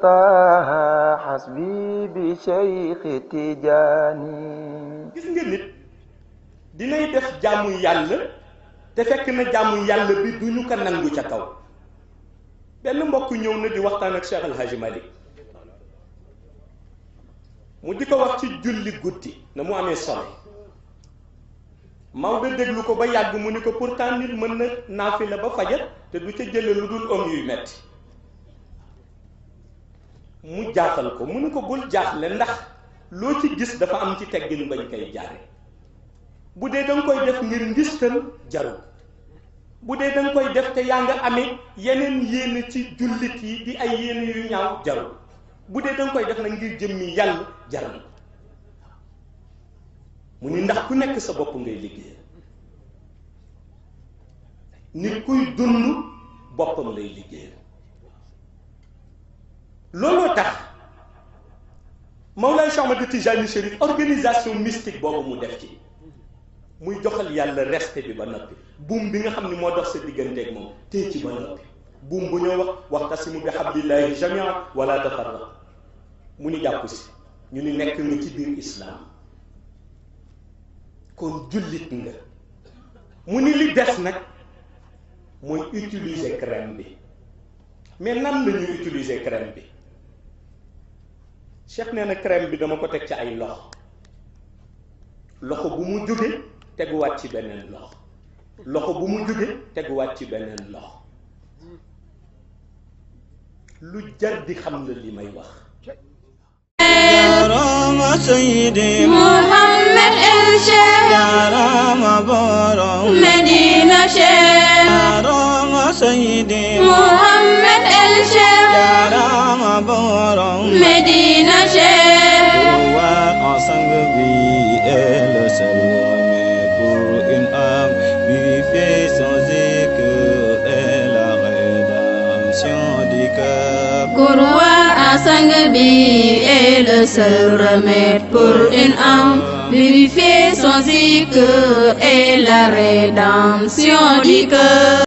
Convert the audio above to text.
taha hasbi bi Cheikh Tidiane. gis nga nit dinay def jaamu yàlla te fekk na jaamu yàlla bi duñu ko nangu ca kaw. benn mbokk ñëw na di waxtaan ak Cheikh El Hadji Malick mu di ko wax ci julli guddi na mu amee solo. Maodo déglu ko ba yàgg mu ni ko pourtant nit mën na naafila ba fajar te du ca jële lu dul om yuy metti. mu jaaxal ko mu ni ko bul jaaxle ndax loo ci gis dafa am ci teggin bañ koy jaare. bu dee danga koy def ngir ngistal jarul. bu dee danga koy def te yaa nga amee yeneen yéene ci jullit yi di ay yéene yu ñaaw jarul. bu dee danga koy def nag ngir jëmmi yàlla jarul. mu ni ndax ku nekk sa bopp ngay liggéey. nit kuy dund boppam lay liggéey. looloo tax Mawlaay Cheikh Ahmad Tijani Chérif organisation mystique boobu mu def ci muy joxal yàlla respect bi ba noppi buum bi nga xam ni moo dox sa digganteeg moom téye ci ba noppi buum bu ñoo wax waxtasimu bi hablillahi jamian wala tafarraqu mu ni jàpp si ñu ni nekk nga ci biir islam. kon jullit nga mu ni li des nag mooy utiliser crème bi. mais nan la ñuy utiliser crème bi. Cheikh nee na crème bi dama ko teg ci ay loxo bu mu jóge teguwaat ci beneen loxo bu mu jóge teguwaat ci beneen loxo lu jar di xam la li may wax. Yarama Sayyidi Muhammad El Cheikh Yarama Borom Medina Cheikh Yarama Sayyidi Muhammad El Cheikh Yarama Borom Medina Cheikh. Wa sang bi est le seul remède pour une âme vivée sans écueil et la rédemption du cœur. Kurwa sang bi est le seul remède pour une âme purifiée sans écueil et la rédemption du cœur.